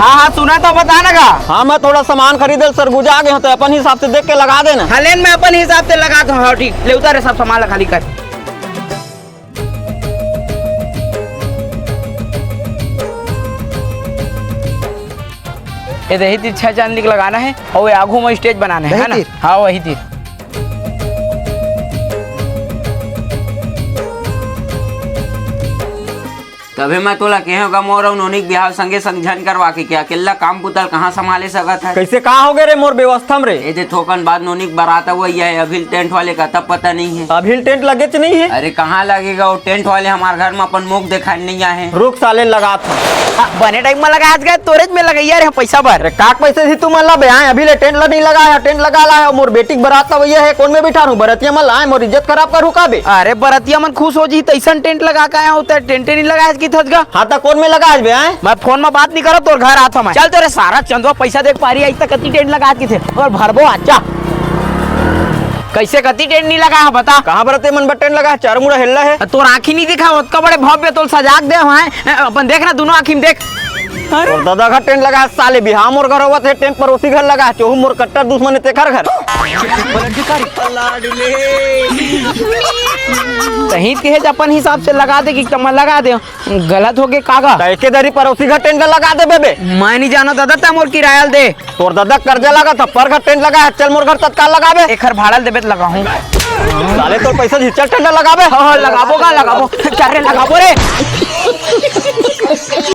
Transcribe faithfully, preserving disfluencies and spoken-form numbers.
हाँ, हाँ, सुना तो बता ना गा। हाँ, मैं थोड़ा सामान खरीदे ल सरगुजा गे हँव, त अपन हिसाब से देख के लगा देना। हाँ, लेन, मैं अपन हिसाब से लगा दूँ। हाँ, ठीक, ले उतार रे, सब सामान ला खाली कर। ये दे, इही तीर छह चांदी के लगाना हे, अउ ये आगू में stage बनाना हे, है ना? वही तीर? हाँ, वही तीर। तभे मैं तोला केहेंव गा, मोर अउ नोनी के बिहाव संगे संग झन करवा के, का अकेल्ला काम बुता ल कहाँ संभाले सकत हे? कइसे, का होगे रे मोर व्यवस्था म रे? ए दे, थोकन बाद नोनी के बरात अवइया हे, अभी टेंट वाले का अता पता नइ हे। अभी टेंट लगेच नइ हे। अरे कहाँ लगेगा, वो टेंट वाले हमर घर म अपन मुख देखाय नइ आए हे। रुक साले, लगात हँव। हाँ, बने time म लगात हस गा, तोरेच में लगइया रे, पइसा बर। अरे का के पइसा दिही तुमन ला बे? आँय, अभी ले टेंट ला नइ लगाय हँव, टेंट लगा लाय हँव, मोर बेटी के बरात अवइया हे, कोन में बिठाहूँ बरतिया मन ला? आँय, मोर इज्जत खराब करहू का बे? अरे बरतिया मन खुश हो जही, तइसन टेंट लगा के आय हँव, तैं टेंटे नइ लगाय हस किथस गा। हाँ, त कोन में लगाय हस बे? आँय, मैं फोन म बात नइ करँव, तोर घर आत हँव मैं। चल तोरे सारा चंदवा पइसा दे के पारी आइस त कति टेंट लगाय हस किथे, अउ भरबो आचा। कइसे कति टेंट नइ लगाय हस बता? कहाँ बरतिया मन बर टेंट लगाय हँव? चारों मुड़ा हेल्ला हे। तोर आँखी नइ दिखय, ओतका बड़े भव्य तोल सजा के दे हँव। अपन देख ना, दूनों आँखी म देख। अरे तोर ददा घर टेंट लगाय हस साले, बिहाव मोर घर होवत हे, टेंट परोसी घर लगाय हस, चोहू मोर कट्टर दुश्मन हे तेखर घर। तहीं त केहेच अपन हिसाब से लगा दे कि कम लगा दे। गलत होगे का गा? त एके दरी परोसी घर टेंट लगा देबे बे। मैं नइ जानँव ददा, तैं मोर किराया ल दे। तोर ददा के करजा लागत हे, पर घर टेंट लगाय हस, चल मोर घर तत्काल लगाबे। एखर भाड़ा ल देबे त लगाहूँ। साले तोर पइसा दिही, चल टेंट लगाबे। हाँ, हाँ, लगाबो गा, लगाबो। चल रे, लगाबो रे।